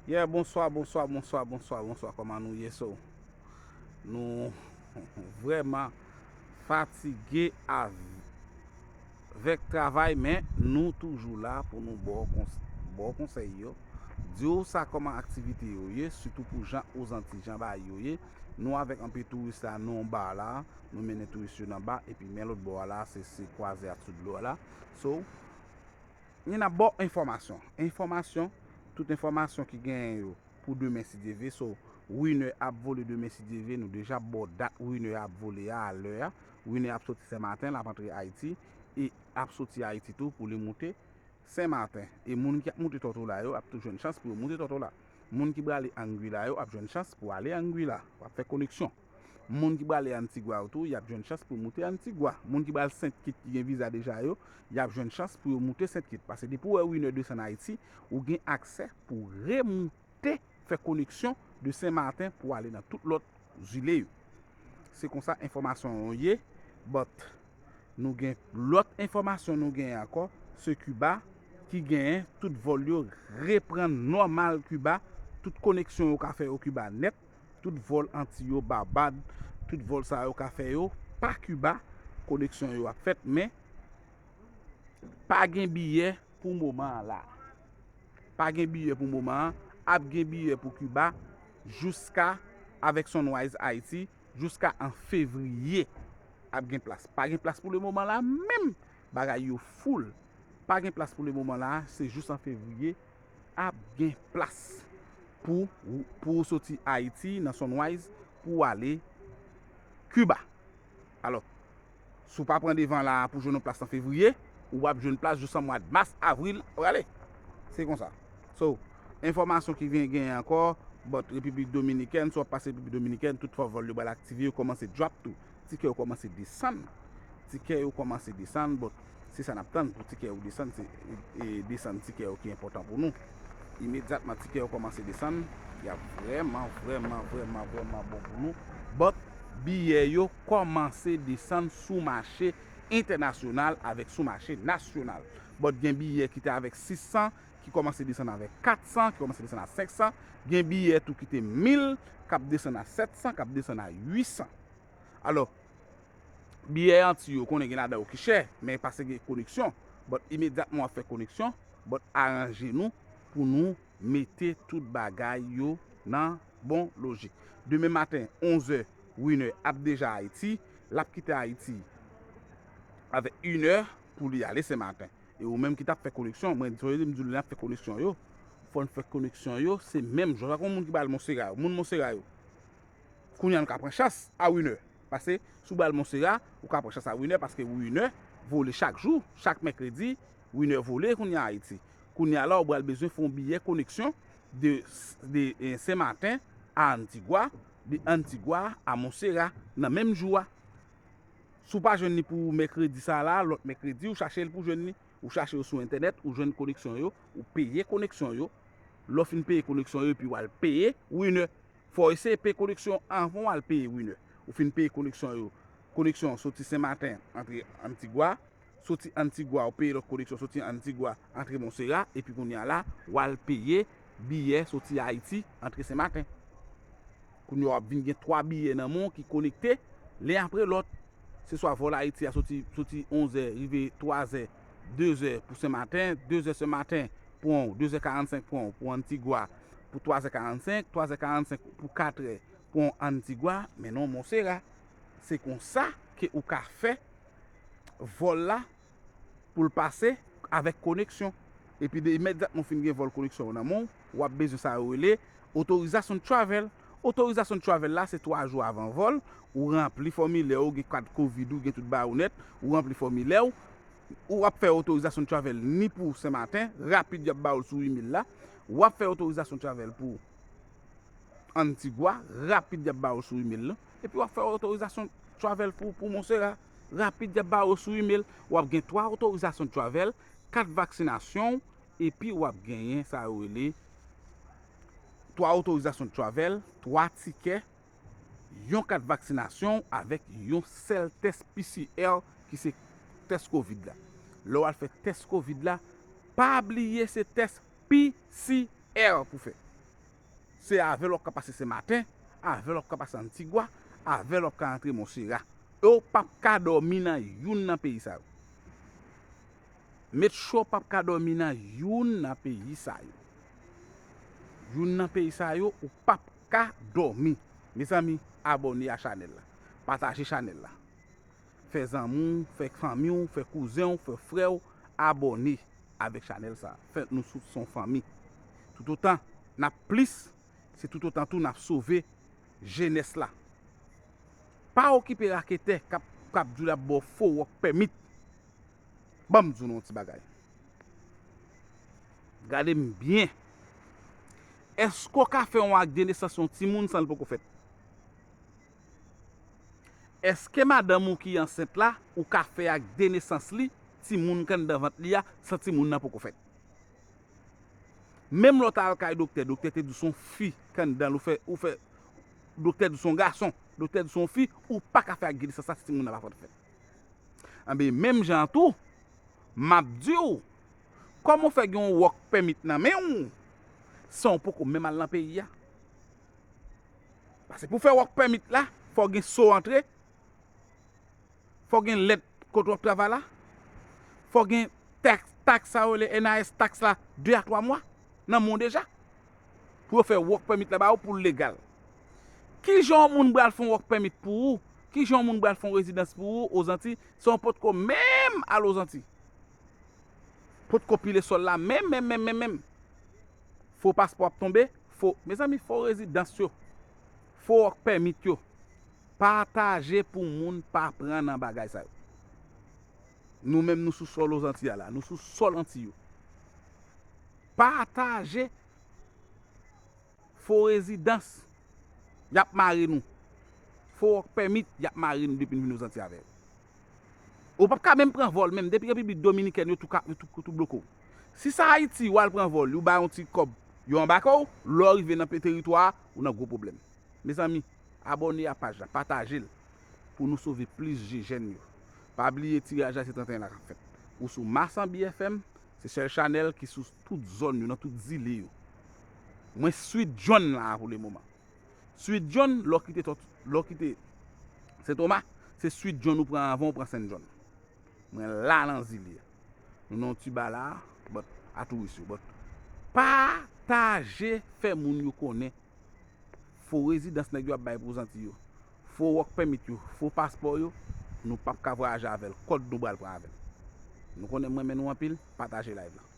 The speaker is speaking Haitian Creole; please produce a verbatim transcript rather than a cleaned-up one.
Yeah, bonswa, bonswa, bonswa, bonswa, bonswa. Kòman nou ye? So, nou vrèman fatige avèk travay, men nou toujou la pou nou ba w kons-, ba w konsèy yo. Di w sa kòman aktivite yo ye, sitou pou jan Ozanti, jan bagay yo ye. Nou avèk anpil touris la, nou anba la, nou mennen touris yo nan ba, epi men lòt bò a la, se, se kwaze ak sou dlo a la. So, N ap ba w enfòmasyon. Enfòmasyon, tout enfòmasyon ki genyen yo pou demen si Dye vle. So, Winner ap vole demen si Dye vle. Nou deja ba w dat Winner ap vole a, a lè a. Winner ap soti Senmaten, l ap antre Ayiti, e ap soti Ayiti tou pou li moute Senmaten. E moun ki ap moute Tòtola yo ap tou jwenn chans pou yo moute Tòtola. Moun ki prale Anguilla yo ap jwenn chans pou ale Anguilla. W ap fè koneksyon. Moun ki prale Antigua yo tou, y ap jwenn chans pou moute Antigua. Moun ki pral Sent Kit ki gen viza deja yo, y ap jwenn chans pou yo moute Sent Kit. Paske depi w wè Winner desann Ayiti, ou gen aksè pou remoute, fè koneksyon de Senmaten pou ale nan tout lòt zile yo. Se konsa enfòmasyon yo ye, but nou gen lòt enfòmasyon nou genyen ankò, se Kiba ki genyen tout vòl yo reprann nòmal Kiba, tout koneksyon yo ka fè yo Kiba nèt, tout vòl Anti yo, Babad, tout vòl sa yo ka fè yo pa Kiba, koneksyon yo ap fèt, men pa gen biyè pou moman an la. Pa gen biyè pou moman an, ap gen biyè pou Kiba jiska avèk Sunrise Haiti, jiska an fevriye ap gen plas. Pa gen plas pou le moman la menm, bagay yo full. Pa gen plas pou le moman la, se jis an fevriye ap gen plas pou, pou w soti Ayiti nan Sunrise pou w ale Kiba. Alò, si w pa pran devan la pou jwenn yon plas an fevriye, ou ap jwenn plas jis an mwa mas, avril, w ale. Se konsa. So, enfòmasyon ki vin genyen ankò, but Repiblik Dominikèn, si w ap pase Repiblik Dominikèn, tout fò vòl yo pral aktive, yo kòmanse drop tou. Tikè yo kòmanse desann. Tikè yo kòmanse desann, but se sa n ap tann pou tikè yo desann, se, e, desann tikè yo ki enpòtan pou nou. Imedyatman tikè yo kòmanse desann, y ap vrèman, vrèman, vrèman, vrèman bon pou nou. But biyè yo kòmanse desann sou mache entènasyonal avèk sou mache nasyonal. But gen biyè ki te avèk sis san, ki kòmanse desann avèk kat san, ki kòmanse desann a senk san. Gen biyè tou ki te mil, k ap desann a sèt san, k ap desann a uit san. Alò, biyè Anti yo konnen gen ladan yo ki chè, men paske gen koneksyon. But imedyatman w ap fè koneksyon, but aranje nou pou nou mete tout bagay yo nan bon lojik. Demen maten, onz è, Winner ap deja Ayiti, l ap kite Ayiti avèk inè pou li ale Senmaten. E ou menm ki t ap fè koneksyon, mwen di w, m di w, lè n ap fè koneksyon yo, fò n fè koneksyon yo, se menm jan. Sa kon moun ki pral Monsera yo, moun Monsera yo. Kounye a nou ka pran chans a Winner. Paske si w pral Monsera, ou ka pran chans a Winner, paske Winner vole chak jou, chak mèkredi, Winner vole kounye a Ayiti. Kounye a la, ou pral bezwen fè yon biyè koneksyon de, de, eh, Senmaten a Antigua, de Antigua a Monsera, nan menm jou a. Si w pa jwenn li pou mèkredi sa la, lòt mèkredi, ou chache l pou jwenn li. Ou chache yo sou entènèt, ou jwenn koneksyon yo, ou peye koneksyon yo. Lè w fin peye koneksyon yo, epi w al peye Winner. Fò w eseye peye koneksyon anvan w al peye Winner. Ou fin peye koneksyon yo. Koneksyon soti Senmaten, antre Antigua. Soti Antigua, ou peye lòt koneksyon, soti Antigua, antre Monsera. Epi kounye a la, w al peye biyè soti Ayiti, antre Senmaten. Kounye a w ap vin gen twa biyè nan men w ki konekte, len apre lòt. Se swa vòl Ayiti a soti, soti onz è, rive twa zè, de zè pou Senmaten, de zè Senmaten pran w, de zè karannsenk pran w pou Antigua, pou twa zè karannsenk, twa zè karannsenk pou kat è pran w Antigua, mennen w Monsera. Se konsa ke ou ka fè vòl la pou l pase avèk koneksyon. Epi de imedyatman w fin gen vòl koneksyon nan men w, w ap bezwen sa yo rele otorizasyon travel. Otorizasyon travel la, se twa jou avan vòl, ou ranpli fòmilè w, gen kat kovid ou, gen tout bagay ou nèt, ou ranpli fòmilè w, ou ap fè otorizasyon travel ni pou Senmaten, rapid y ap ba w l sou imèl la, w ap fè otorizasyon travel pou Antigua, rapid y ap ba w sou imèl la. Epi w ap fè otorizasyon travel pou, pou Monsera, rapid y ap ba w sou imèl. W ap gen twa otorizasyon travel, kat vaksinasyon w, epi w ap genyen sa yo rele twa otorizasyon travel, twa tikè, yon kat vaksinasyon w avèk yon sèl tès P C R ki se tès kovid la. Lè w al fè tès kovid la, pa bliye se tès P C R pou fè. Se avè l w ap ka pase Senmaten, avè l w ap ka pase Antigwa, avè l w ap ka antre Monsera. E w p ap ka dòmi nan youn nan peyi sa yo. Mèt cho p ap ka dòmi nan youn nan peyi sa yo. Youn nan peyi sa yo, ou p ap ka dòmi. Mezanmi, abòne a chanèl la. Pataje chanèl la. Fè zanmi w, fè fanmi w, fè kouzen w, fè frè w abòne avèk chanèl sa. Fè nou sou son fanmi. Toutotan n ap plis, se toutotan tou n ap sove jenès la. Pa okipe raketè k ap, k ap di w l ap ba w fo work permit. Ban m di w yon ti bagay. Gade m byen. Èske w ka fè yon ak de nesans yon timoun san l poko fèt? Èske madanm ou ki ansent la, ou ka fè ak de nesans li, timoun k anndan vant li a, san timoun nan poko fèt? Menm lè w ta al kay doktè, doktè te di w se yon fi k anndan l, ou fè, ou fè, doktè di w se yon gason, doktè di w se yon fi, ou pa ka fè ak de nesans la si timoun nan pa fèt. Anben, menm jan an tou, m ap di w, kòman w fè gen yon work permit nan men w, san w poko menm al nan peyi a? Paske pou fè work permit la, fò w gen so antre, fò w gen lèt kote w ap travay la, fò w gen taks, taks sa yo rele N I S taks la, de a twa mwa nan men w deja. Pou yo fè work permit la ba ou pou l legal. Kijan yon moun pral fè yon work permit pou ou? Kijan yon moun pral fè yon rezidans pou ou Ozanti, san w potko menm al Ozanti? Potko pile sòl la menm, menm, menm, menm, menm. Fo paspò ap tonbe, fo, mezanmi, fo rezidans yo, fo work permit yo. Pataje pou moun pa pran nan bagay sa yo. Nou menm nou sou sòl Ozanti a la, nou sou sòl Anti yo. Pataje fo rezidans, y ap mare nou. Fo work permit, y ap mare nou depi n vin Ozanti avè l. Ou p ap ka menm pran vòl menm, depi Repiblik Dominikèn yo tou ka, yo tou, tou bloke w. Si se Ayiti, w al pran vòl, yo ba yon ti kòb, yo anbake w, lè w rive nan pe-, teritwa a, ou nan gwo pwoblèm. Mezanmi, abòne a paj la, pataje l pou nou sove plis je jèn yo. Pa bliye tiraj la se trannteyen la k ap fèt. Ou sou Masanbi F M, se sèl chanèl ki sou tout zòn yo, nan tout zile yo. Mwen Sweet John la pou le moman. Sweet John, lè w kite Tòt-, lè w kite Sentoma, se Sweet John ou pran anvan w pran Sent John. Mwen la nan zile a. Nou nan yon ti ba la, but, a touris yo, but, pataje, fè moun yo konnen fo rezidans nèg yo ap bay pou Zanti yo, fo work permit yo, fo paspò yo, nou p ap ka vwayaje avè l, kòd nou pral pran avè l. Nou konnen m renmen nou anpil, pataje live la.